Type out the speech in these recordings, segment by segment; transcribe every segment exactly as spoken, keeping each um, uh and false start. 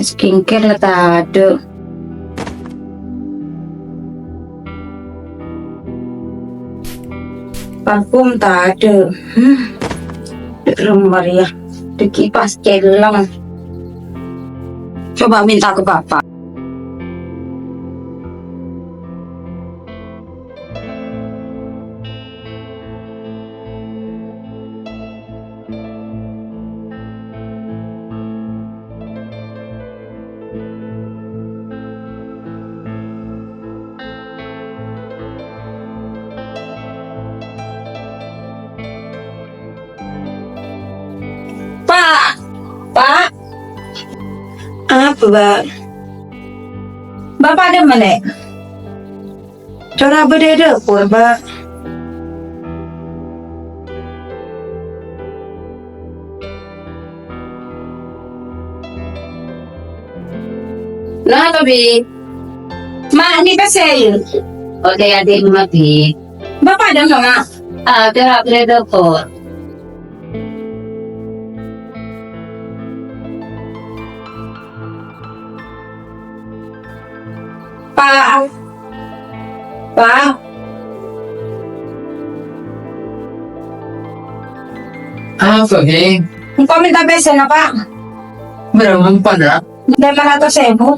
Skincare la tadâ'. Parfum tadâ'. Hmm. Rem Maria. Dâgghi' pas celleng. Coba minta ke Bapak. Pa', Pa'. Apa, Ba'? Bapa' dâ' emma, Lè'? Cora' bâdâ è dâpor, Ba'. Nah, Tobi. Ma', ni pèssè, yâ? Oke, adhi', Ma', Bi. Bapa' dâ' emma, Ma'? Ah, cora' bâdâ è dâpor. Pa'. Pa'. Apa, Hèng? Engko' mènta pèssèna, Pa'. Bârâmpa empa', Na'? Lèma ratos èbu.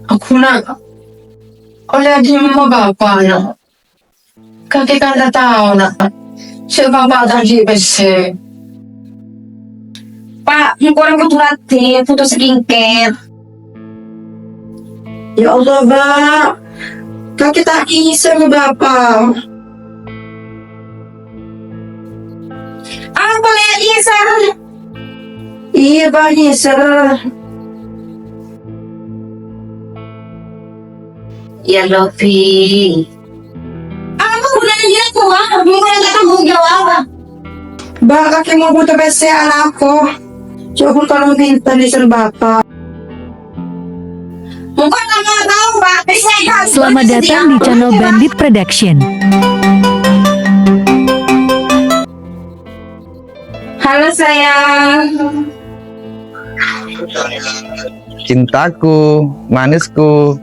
Aku, Na', ollè adhi' emma bapa', Na'. Kakè kan la tao, Na', sè bapa' ta' andi' pèssè. Pa', engko' rèng kodhu raddhin, buto skincare. Ya Allah, Ba'. Kakè ta' nyèsèr, Bapa'. Apa, Lè', nyèsèr? Iyâ, Ba', nyèsèr. Ya, Lobi. Apa ghunana jârèya, Wa? Mon engko' ta' tanggung jawab. Ba', kakè mon buto pèssè ana'ko. Coba tolong minta nyèsèr Bapa'. Mon engko' ta' mau tao, Wa. Pèssè kan. Selamat datang di channel Bandit Production. Halo, sayang. Cintaku, manisku,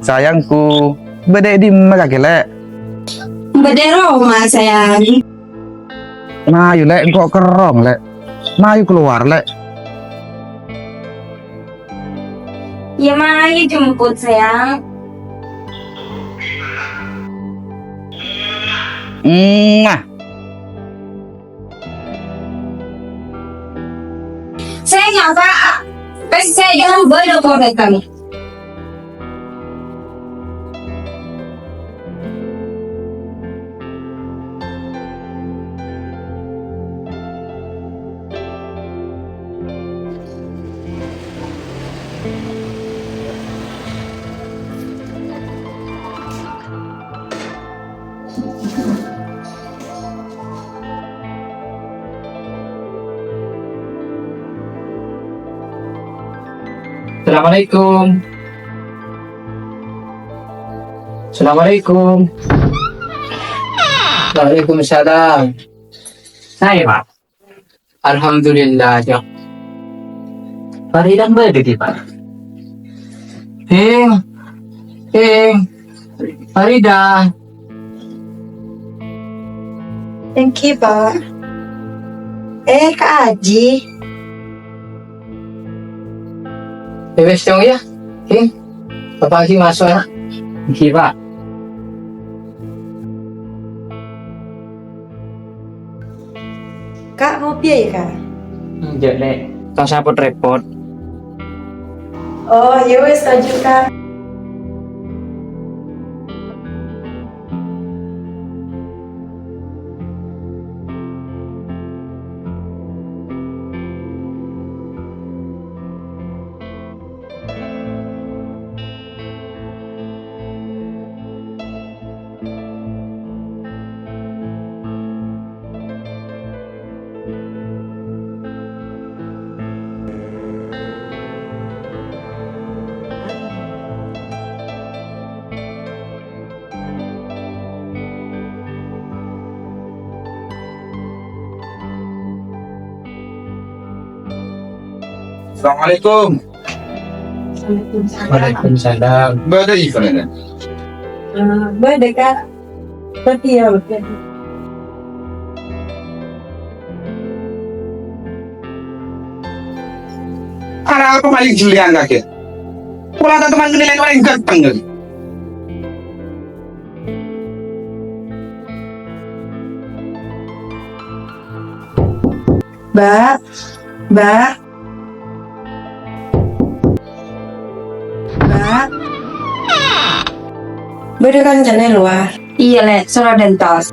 sayangku, bâdâ è dimma kakè, Lè'? Bâdâ è roma, sayang. Mayu, Lè', engko' kerrong, Lè'. Mayu kalowar, Lè'. Ya, mayu jemput, sayang. Mwah. Sè nyapa, pèssè jhâ' bâdâ korèk kami. Assalamualaikum. Assalamualaikum. Waalaikumsalam. Saè, Pak. Alhamdulillah, Cok. Farida bâdâ, ghi, Pak? Hèng, Hèng, Farida. Èngghi, Pak. Eh, Ka' Aji. Ya wes, Cong, ya. Hèng, Bapak lagi masuk, ya. Èngghi, Pak. Ka', ngopi ya, Ka'? Enjâ', Lè'. Tong sapot repot. Oh, ya wis, lanjut, Ka'. Assalamualaikum. Waalaikumsalam. Bâdâ, Ibu, nèka? Eh, bâdâ, Kak. Bâdâ, iyâ, bâdâ. Arapa malèng jhâliyân kakè? Pola ta' teman nilai orang ganteng, kan? Mbak, Mbak. Mbak. Bâdâ kancana è lowar. Iyâ, Lè', soro dântos.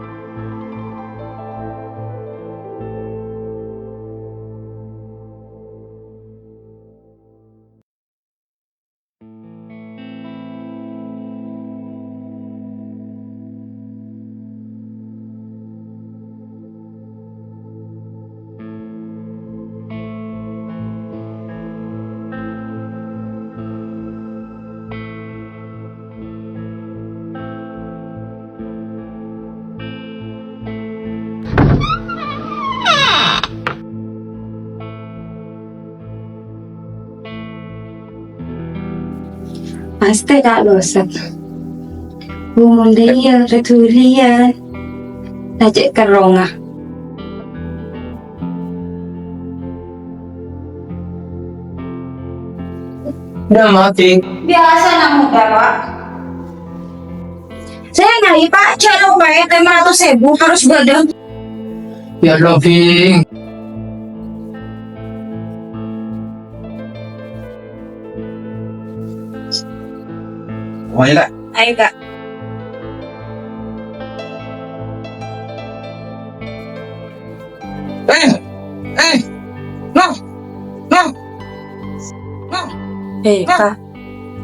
Astè, Kak, losep. Bu, mon dhiyâ, dhâddhiyâ. Ta' cè' kerrongnga. Udah mati. Biasa, anak muda, Pak. Saya ngai, Pak, jangan lupa ya, lima ratus ribu harus bâdâ. Ya Allah, Bing. Ayo, Kak. Eh, eh, no, no, no. Eh, Kak.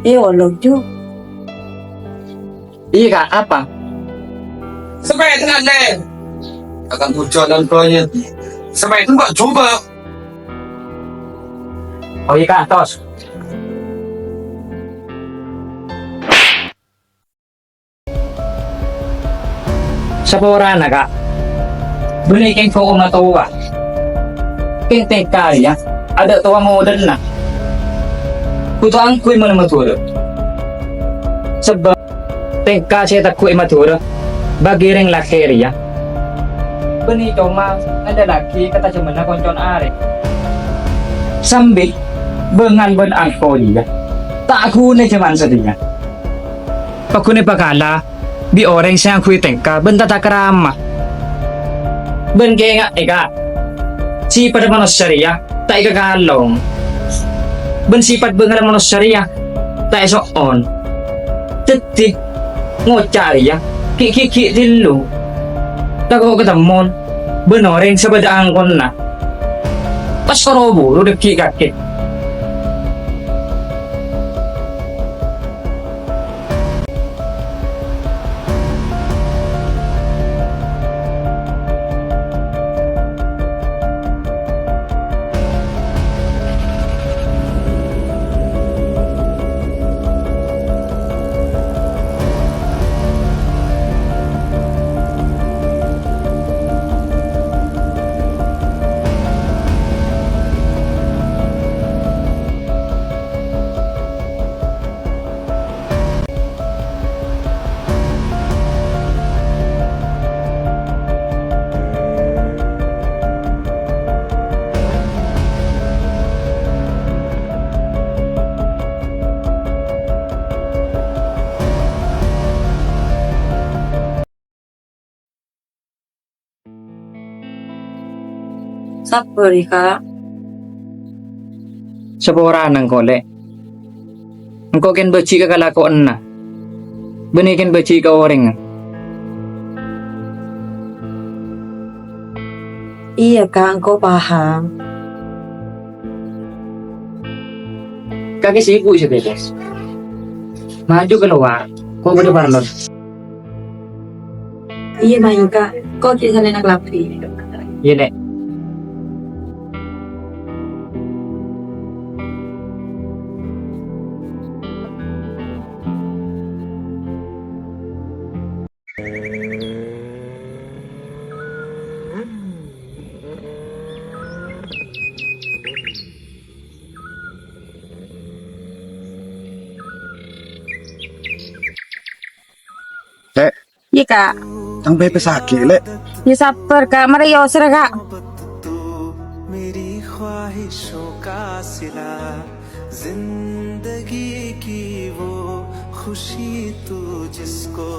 Iyâ, Allah, Ju. Iyâ, Kak, apa? Sepèdana, Lè'. Akan hujan dan banjir. Sepèdana kok jhubâ'. Oh, iyâ, Kak, tos. Saporana, Kak. Bânnè kèng ko' omatowa. Kèng tèngka rèya, adâ' towa modâna. Kodhu angghuy mon è Madhurâ. Sabâb tèngka sè ètegghu' è Madhurâ, bagi rèng lakè' rèya. Bânnè coma ngandhâlaghi ka tajemmanna koncon arè. Sambi bângal bân angko rèya, ta' ghuna jhâman satèya. Paghunè pakala bi' orèng sè ngangghuy tèngka bân tata krama. Bân kènga'è, Kak, sipatta manossa rèya ta' èkakalong. Bân sipat bângal manossa rèya ta' èso'on. Dhâddhi, ngoca' rèya ghi'-ghi' ghi' tello. Tako' katemmon bân orèng sè bâdâ angkona. Pas koro buru dhâggi' kakè. Sabbhâr, Kak. Saporana engko', Lè'. Engko' kèng bâji' ka kalakowanna. Bânnè kèng bâji' ka orèngnga. Iyâ, Kak, engko' paham. Kakè sibuk sè bebas. Maju keluar, ko' bâdâ parlo. Iyâ, mayu, Kak. Ko' ghi' salèna kalabhi. Iyâ, Lè'. Iyâ, Ka'. Tang pèpè sakè', Lè'. Iyâ, sabbhâr, Ka'. Marè èosèrra, Ka'.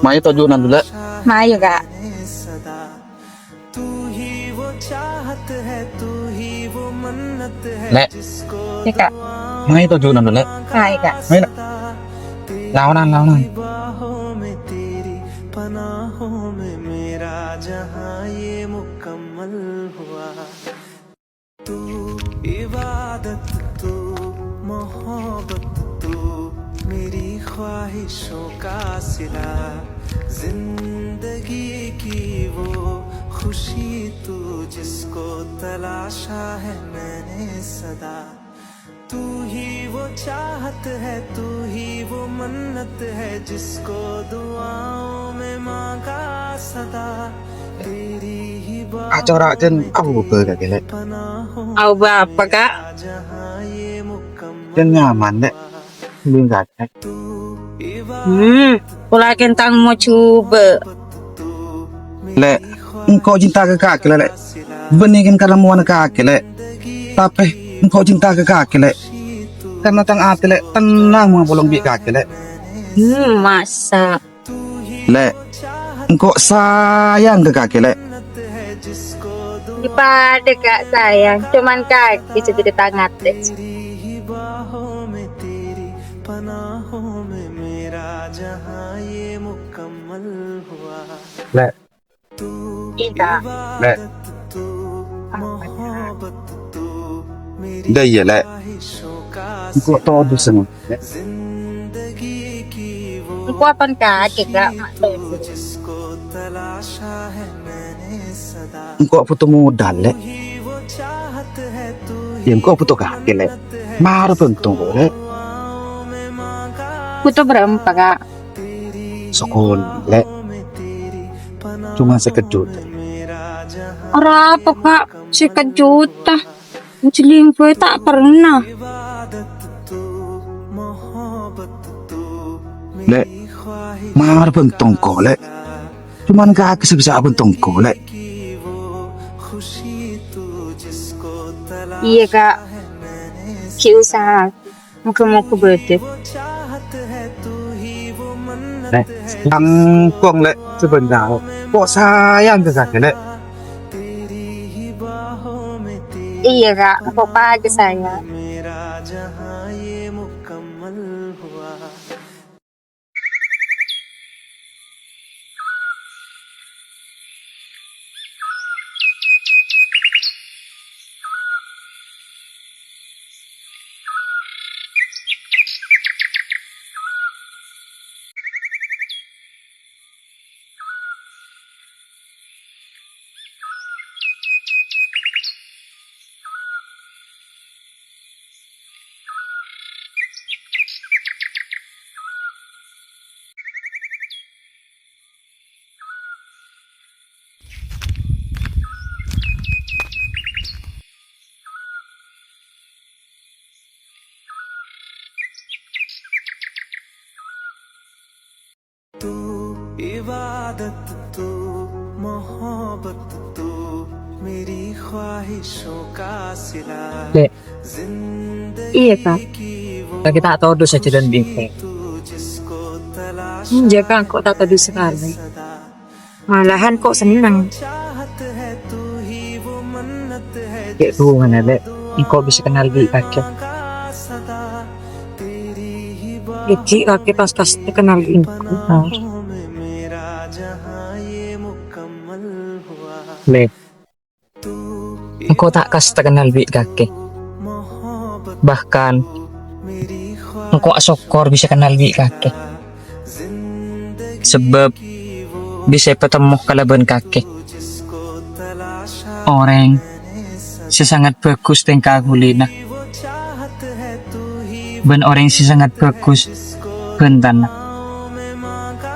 Mayu toju' nandhu, Lè'. Mayu, Ka'. Lè'. Iyâ, Ka'. Mayu toju' nandhu, Lè'. Mayu, Ka'. Mayu, Lè'. Laonan, laonan. Acara jân aobâ kakè, Lè'. Aobâ apa, Ka'? Jân nyaman, Lè'. Bhâi kakè. Hmm, polana kèng tang mo jhubâ'. Lè', engko' cinta ka kakè, Lè'. Bânnè kèng kalemmowanna kakè, Lè'. Tapè engko' cinta ka kakè, Lè'. Karna tang atè, Lè', tennang mon apolong bi' kakè, Lè'. Hmm, masa'. Lè', engko' sayang ka kakè, Lè'. Iyâ padâ, Ka', sayang. Cuman kakè sè dhâddhi tang atè. Lè'. Iyâ, Ka'. Lè'. Dâ' iyâ, Lè'. Engko' todus, Lè'. Engko' apa kakè, Ka', ma' todus? Engko' bhuto modal, Lè'. Iyâ, engko' bhuto kakè, Lè'. Mara bhântong, Lè'. Bhuto bârâmpa, Ka'? Sakonè', Lè'. Coma sèket juta. Arapa, Ka'? Sèket juta? Jhelling bhâi ta' pernah. Lè', mara bhântong engko', Lè'. Coma kakè sè bisa abhântong engko', Lè'. Iyâ, Ka'. Ghi' usaha. Moghâ-moghâ bâdâ. Lè', langkong, Lè', sabhendher. Engko' sayang ka kakè, Lè'. Iyâ, Ka'. Engko' pajhât sayang. Lè'. Iyâ, Ka'. Kakè ta' todus sajhâlân bi' engko'. Enjâ', Ka', engko' ta' todus sakalè. Malahan engko' senneng. Ghi' bhungana, Lè', engko' bisa kennal bi' kakè. Dhâddhi kakè pas-pas kennal bi' engko'. Lè', engko' ta' kasta kennal bi' kakè. Bahkan, engko' asokkor bisa kennal bi' kakè. Sabâb bisa èpatemmo kalabân kakè. Orèng sè sanget bhâghus tèngka ghulina, bân orèng sè sanget bhâghus bhântana.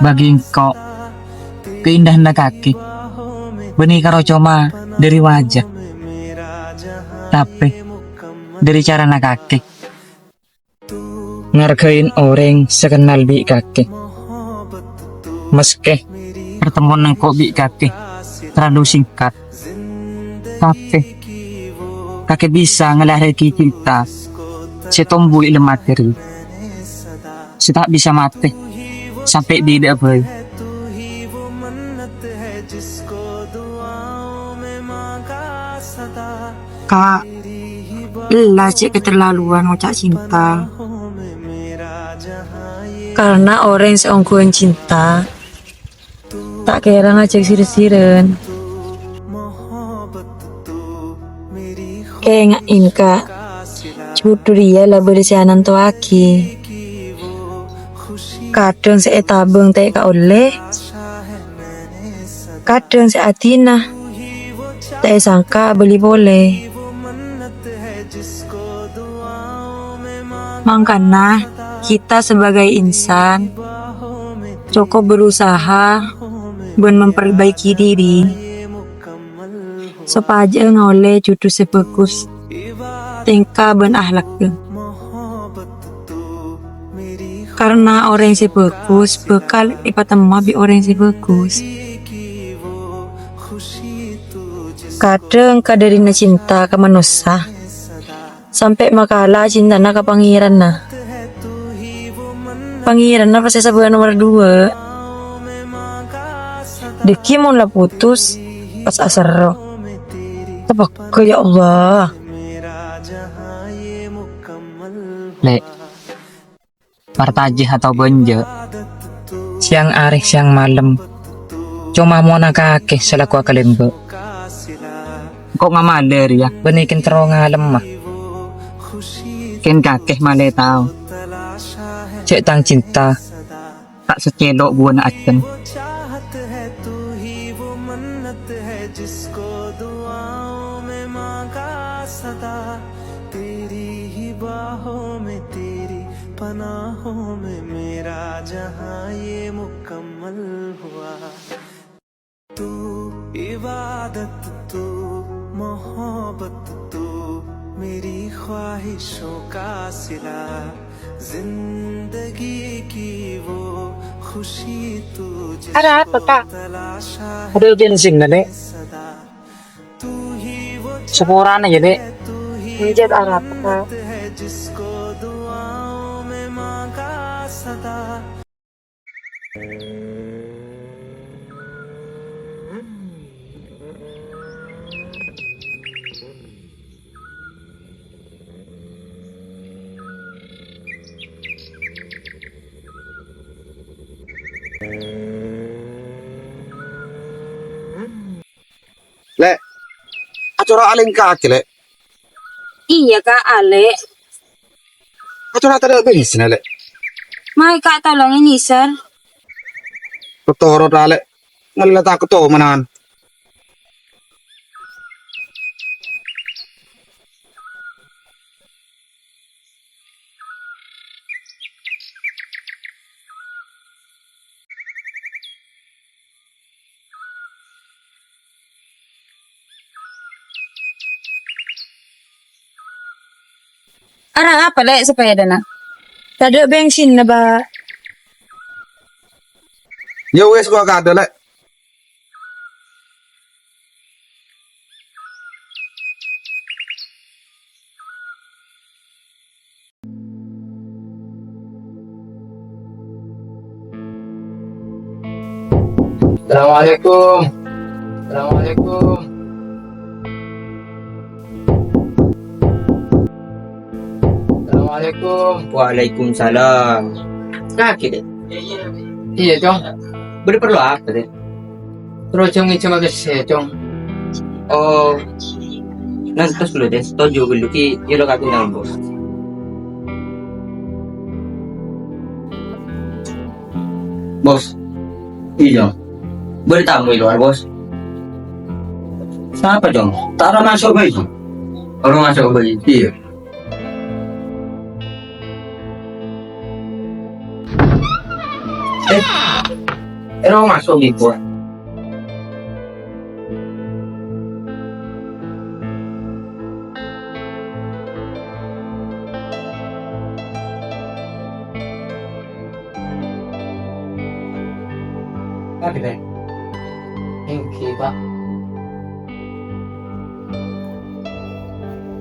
Bagi engko', kaèndahanna kakè bânnè karo coma dhâri wajah, tapè dhâri carana kakè ngarghâi orèng sè kennal bi' kakè. Maskè Patemmowanna engko' bi' kakè terlalu singkat. Tapè, kakè bisa ngalahèyaghi cinta sè tombu è lem atè rèya, sè ta' bisa matè sampè' bilâ'â bhâi. Ka', ella cè' keterlaluan ngoca' cinta. Karena orèng sè ongghuwân cinta, ta' kèra ngajhâk sir-sirân. Kaènga'è, Ka', judhu rèya la bâdâ sè anantowaghi. Kadhâng sè ètabâng ta' èkaollè, kadhâng sè adina ta' èsangka abâli polè. Mangkana, kita sebagai insan cokop berusaha bân memperbaiki diri sopajâ ngaollè judhu sè bhâghus tèngka bân ahlakka. Karna orèng sè bhâghus bhâkal èpatemmo bi' orèng sè bhâghus. Kadhâng kadhârina cinta ka manossa sampè' makala cintana ka Pangèranna. Pangèranna pas èsabâ nomer duwâ'. Dhâggi' mon la putus, pas aserro. Tapegghâ, ya Allah. Lè', partajâ atau bânjâ'. Sèyang arè, sèyang malem. Coma mona kakè sè lako akalèmbâ'. Engko' ngamalè rèya. Bânnè kèng terro ngalemma. Kèng kakè malè tao. Cè' tang cinta. Ta' sacèlo' buwâna ajân. Arapa, Ka'? Adhu, bensinna, Lè'. Saporana, yâ, Lè'. Enjâ', arapa, Ka'? Lè', acora' alèngkaghi, Lè'. Iyâ, Ka', alè'. Acora' tadâ' bensinna, Lè'. Mayu, Ka', tolong ini, Sir. Totoro, Lè'. Ngella tako' tomanan. Arapa, Lè', sapèdana? Tadâ' bensinna, Bâ'. Yâ wes, gua kadâ, Lè'. Assalamualaikum. Assalamualaikum. Assalamualaikum. Waalaikumsalam. Kakè, Dek? Iyâ, Cong. Bâdâ parlo apa, Dek? Terro jhâ' ngènjhâmâ pèssè, Cong. Oh, ngantos ghâllu, Dek. Toju' ghâllu, ghi' èlo' ka bintang, Bos. Bos. Iyâ. Bâdâ tamoy è lowar, Bos. Sapa, Cong? Ta' ro maso' bhâi, Cong. Ro maso' bhâi, iyâ. Eh, ro maso' bhâi, Bos. Oke, Teh.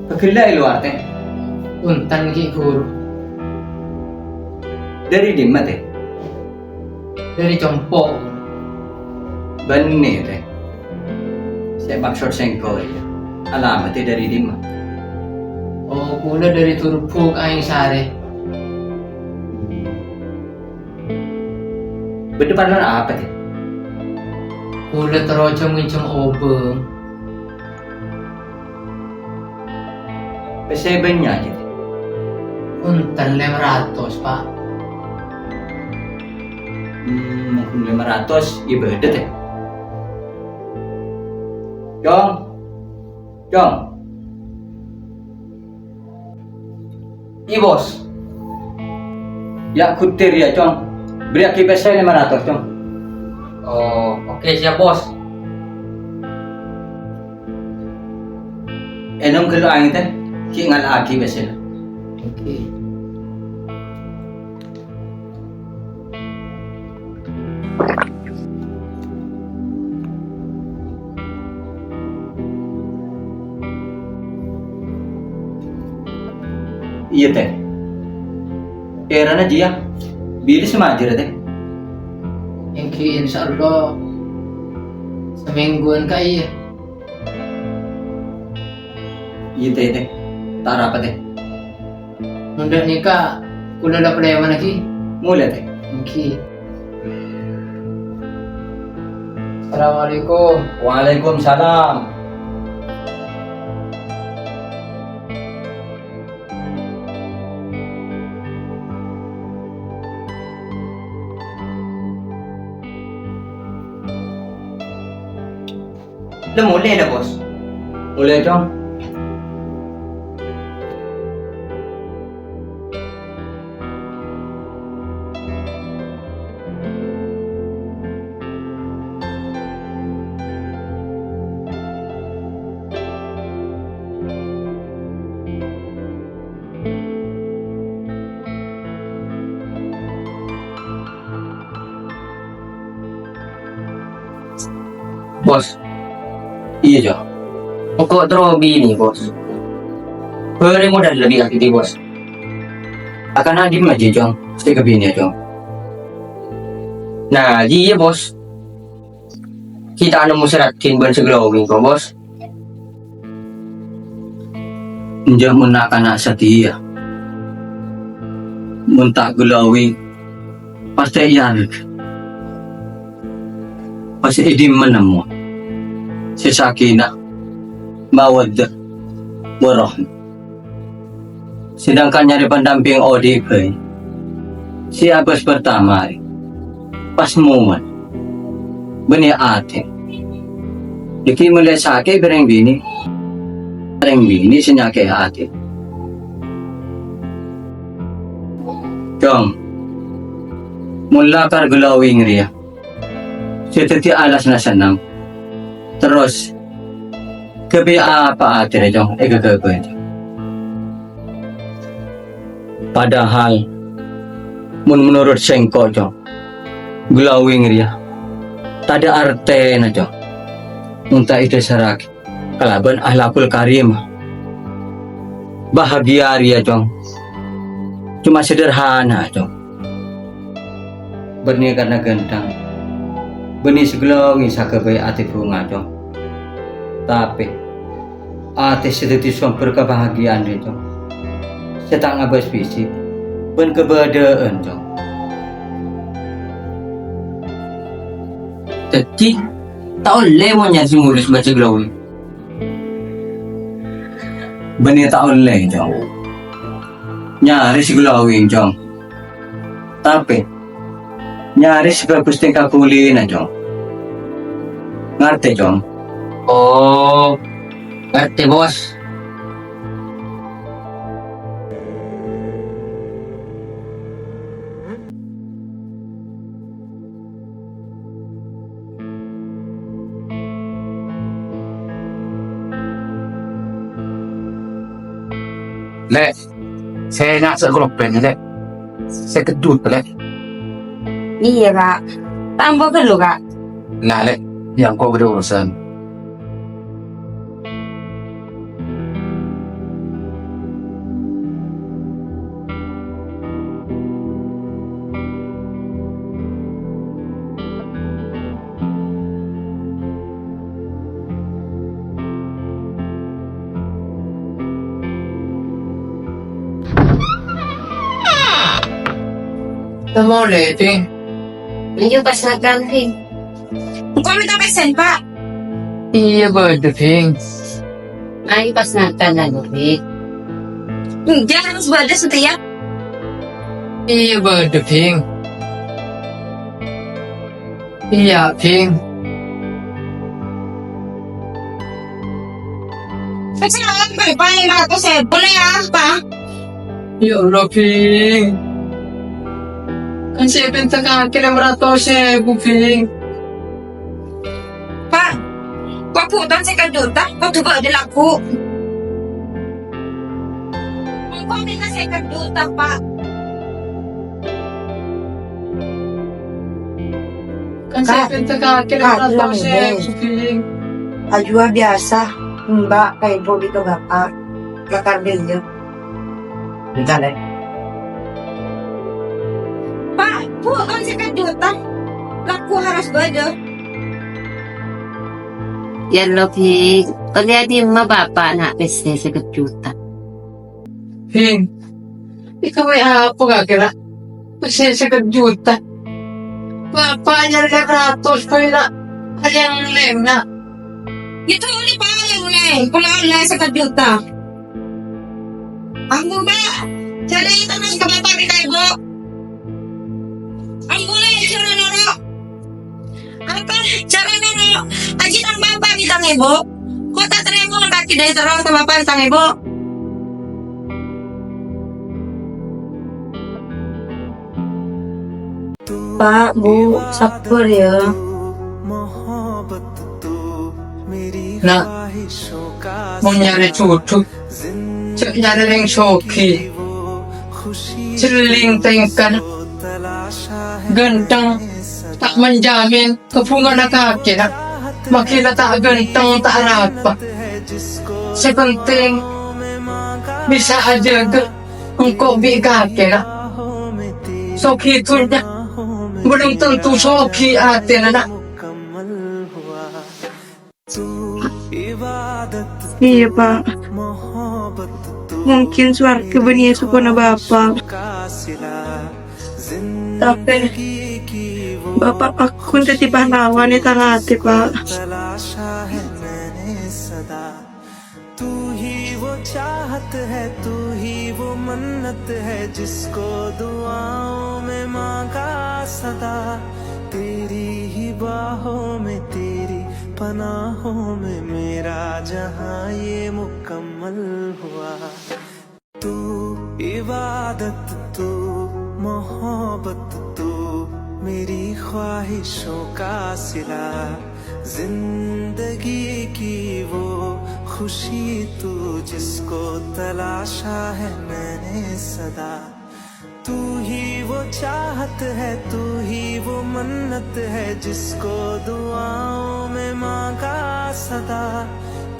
Pagella è lowar, Tè. Bhunten, Ki Guru. Dâri dimma, Tè? Dâri compo'. Bânnè, Tè. Sè maksod sèngko' rèya, alamatta dâri dimma? Oh, kaulâ dâri Turbuk, Aèng Sarè. Bâdâ parlo apa, Tè? Kaulâ terro jhâ' ngènjhâm obâng. Pèssè bânnya', Tè? Bhunten, lèma ratos, Pa'. Hmm, mon lèma ratos, iyâ bâdâ, Tè. Cong. Cong. Iyâ, Bos. Yâ, ghuttir yâ, Cong. Bherri'aghi pèssè lèma ratos, Cong. Oh, oke, siap, Bos. Ènom ghâllu aèng, Tè. Ghi' ngala'aghi pèssèna. Oke. Iyâ, Tè. Èrana jiyâ, bilâ sè majârâ, Tè? Èngghi, insyaallah, samèngguwân ka'iyâ. Iyâ, Tè, Tè. Ta' arapa, Tè. Mon dâ' nèka, kaulâ la palèmana, Ki. Molè, Tè. Èngghi. Assalamualaikum. Waalaikumsalam. La molè la, Bos. Molè, Cong. Bos. Iyâ, Cong. Engko' terro binè, Bos. Bâri' modal lebbi akiti, Bos. Akana dimma jiyâ, Cong, sè kabinè, Cong? Nah, jiyâ, Bos. Ghi' ta' nemmo sè raddhin bân sè glowing, kok, Bos. Enjâ' mon na'-kana' satèya. Mon ta' glowing, pastè èyarèg. Pas è dimma nemmo sè sakinah, mawaddah, warahmah. Sedangkan nyarè pandamping odi' bhâi. Sè abâs partama rè, pas mowan, bânnè atè. Dhâggi' mèlè sakè' bâreng binè, bâreng binè sè nyakè'è atè. Cong, mon lakar glowing rèya, sè dhâddhi alasna sennang. Terros, ghâbây apa atèra, Cong, è ghâghâbây, Cong? Padahal, mon menorot sèngko', Cong, glowing rèya tadâ' artèna, Cong, mon ta' èdhâsarraghi kalabân akhlakul karimah. Bahagia rèya, Cong, coma sederhana, Cong. Bânnè karna ghântheng, bânnè sè glowing sè aghâbây atè bhunga, Cong. Tapè, atè sè dhâddhi sombher kabahagiyaan rèya, Cong, sè ta' ngabâs fisik bân kabâdâ'ân, Cong. Dhâddhi, ta' ollè mon nyarè sè mulus bân sè glowing? Bânnè ta' ollè, Cong. Nyarè sè glowing, Cong. Tapè, nyarè sè bhâghus tèngka ghulina, Cong. Ngartè, Cong? Oh, ngartè, Bos. Lè', sè ngasa' keropen, Lè'. Sèket juta, Lè'. Iyâ, Ka'. Tampo ghâllu, Ka'. Nah, Lè', yâ engko' bâdâ urusan. Molè, Bhing. Ayo pas ngakan, Bhing. Engko' mènta pèssèna, Pa'. Iyâ, bâdâ, Bhing. Ayo pas ngakan, anu, Bhing. Enjâ', harus bâdâ satèya. Iyâ, bâdâ, Bhing. Iyâ, Bhing. Pèssè lèma ratos èbu, Pa'. Ya Allah, Bhing. Kan sè èpènta kakè lèma ratos èbu, Bhing. Pa', kok bhuto sèket juta, kodhu bâdâ lagghu'. Engko' mènta sèket juta, Pa'. Kan sè Kak, èpènta kakè lèma ratos èbu, Bhing. Ajuwâ biyasa, Mbak, ka Ibu bi' ka Bapa'. Lakar beliau. Bentar, ya. Pa', bhuto sèket juta. Lagghu' harus bâdâ. Ya Allah, Bhing. Ollè è dimma Bapa' na' pèssè sèket juta? Bhing, èghâbây apa kakè, Na'? Pèssè sèket juta. Bapa' nyarè lèma ratos bhâi, Na'. Arèya lèma, Na'. Itu ollè palèng, Lè. Kaulâ ollè sèket juta. Ambu, Mbak. Jârèya terros ka Bapa' bi' ka Ibu. Ambu, Lè, jhâ' ra noro'. Apa jhâ' ra noro'? Ajhi tang Bapa' bi' tang Ibu. Kok ta' tarèma kakè dâri terros ka Bapa' bi' tang Ibu. Pa', Bu, sabbhâr, ya. Na', mon nyarè jhudhu, jhâ' nyarè rèng soghi. Jhelling tèngkana. Ghântheng ta' manjamin kabhungana kakè, Na'. Maghi la ta' ghântheng, ta' arapa. Sè pentèng, bisa ajâgâ engko' bi' kakè, Na'. Soghi dhunnya, bellum tanto soghi atèna, Na'. Iyâ, Pa'. Mungkin sowarghâ bânnè sokona Bapa'. Tapè Bapa' pagghun dhâddhi pahlawan è tang atè, Pa'. तू ही वो चाहत है, तू ही वो मन्नत है, जिसको दुआओं में मांगा सदा। तेरी ही बाहों में, तेरी पनाहों में मेरा जहां ये मुकम्मल हुआ। तू इबादत, तू मोहब्बत, तू मेरी ख्वाहिशों का सिला। जिंदगी की वो खुशी तू, जिसको तलाशा है मैंने सदा। तू ही वो चाहत है, तू ही वो मन्नत है, जिसको दुआओं में मांगा सदा।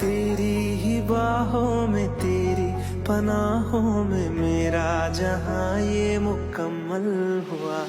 तेरी ही बाहों में, तेरी पनाहों में मेरा जहां ये मुकम्मल हुआ।